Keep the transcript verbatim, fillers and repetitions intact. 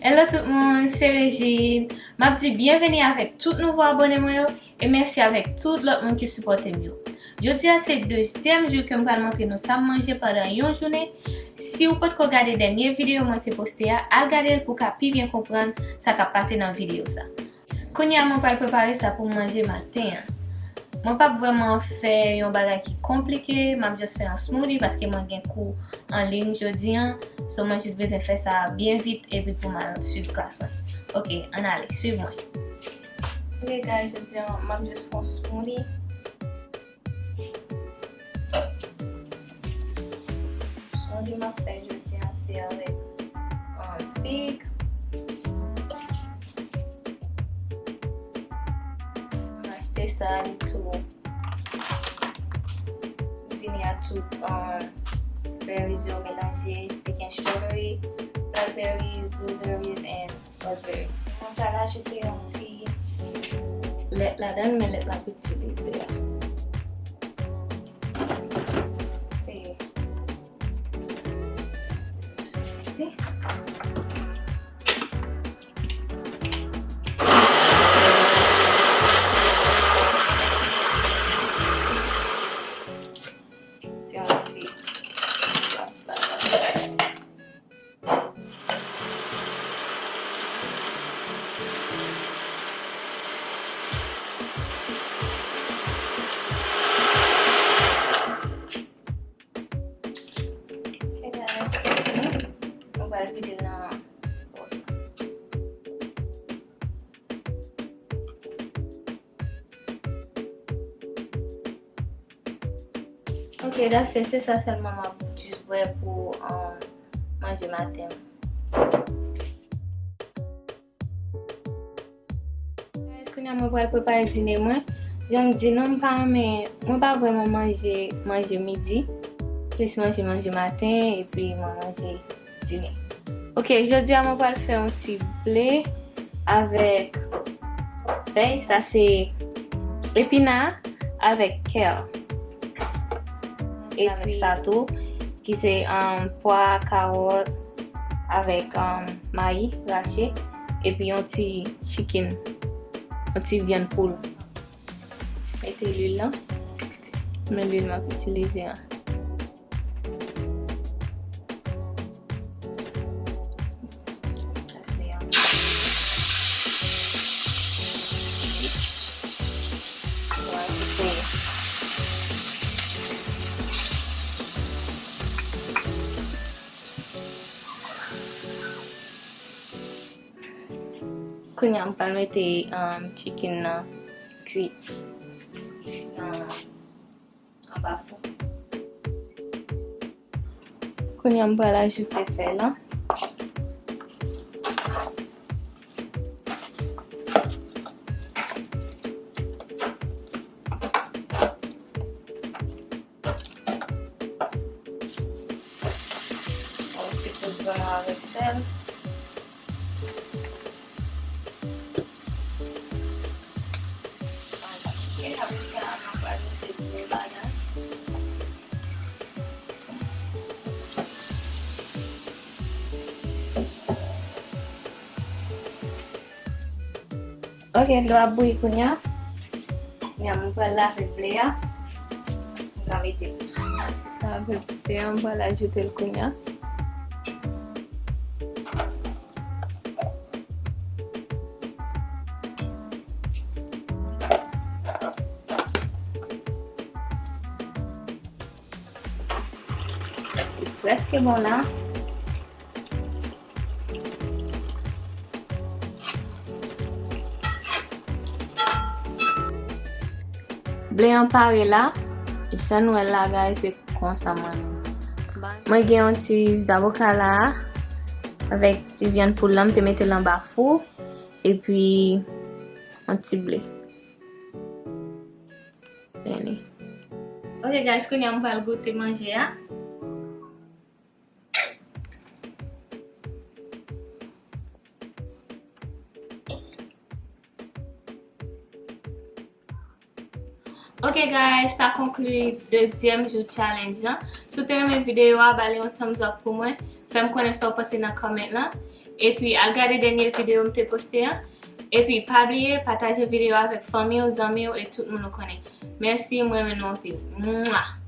Hello tout moun, se Regine. M ap di byenveni avèk tout nouvo abòne mwen yo e mèsi avèk tout lòt moun ki sipòte m yo. Jodi a se dezyèm jou ke m pral montre nou sa m manje pandan yon jounen. Si w potko gade dènye videyo mwen te poste a, al gade l pou w ka pi byen konprann sa k ap pase nan videyo sa. Kounye a mwen pral prepare sa pou m manje maten an. Mwen p ap vrèman fè yon bagay ki konplike, m ap just fè yon smoothie paske mwen gen kou an liy jodi a. So mwen jis bezwen fè sa byen vit epi pou m al swiv klas mwen. Ok, ann ale, swiv mwen. Ok guys, jodi a m ap jis fè yon smoothie. Smoothie m ap fè jodi a se avèk, um, fig. M achte sa, li tou. Li vini a tout, um, berries yo melanje. Li gen strawberry, blackberries, blueberries, and raspberry. Mwen pral ajoute yon ti lèt ladan l, men lèt m ap itilize a se ti. Se yon ti gras ladan. Ok, guys, nou pral vide l nan ti bòl sa. Ok, that's it. Se sa sèlman m ap jis bwè pou, um, manje maten m. Guys, kounye a mwen pral prepare dine mwen. Jan m di nou, m pa renmen, mwen pa vrèman manje, manje midi. Plis manje, manje maten, epi mwen manje dine. Ok, jodi a mwen pral fè yon ti ble avèk fèy. Sa se epina avèk kèl. Epi avèk sa tou, ki se, um, pwa, kawòt, avèk, um, mayi rache, epi yon ti chicken, yon ti vyann poul. Mete lwil lan. Men lwil m ap itilize a. Sa se yon. Mwen kite. Kounye a m pral mete, um, chicken nan kwit nan anba fou. Kounye a m pral ajoute fèy lan. Yon ti poud poivron avèk sèl. Ok, apre sa, mwen pral mete dlo ladan. Ok, dlo ap bouyi kounye a. Kounye a, mwen pral lave ble a. Mwen pral mete. Lave ble a, mwen pral ajoute l kounye a. Li prèske bon la. Ble an pare la. E jan nou wè l la, guys, se konsa mwen menm. Mwen gen yon ti zavoka la, avèk ti vyann poul lan, m te mete l anba fou, epi yon ti ble. Vini. Ok, guys, kounye a m pral goute manje a. Ok guys, sa konkli dezyèm jou challenge lan. Si w te renmen videyo a, ba li yon thumbs up pou mwen. Fè m konnen sa w panse nan comment lan. Epi al gade dènye videyo m te poste an. Epi pa bliye pataje videyo avèk fanmi w, zanmi w e tout moun ou konnen. Mèsi, m renmen nou anpil. Mwa!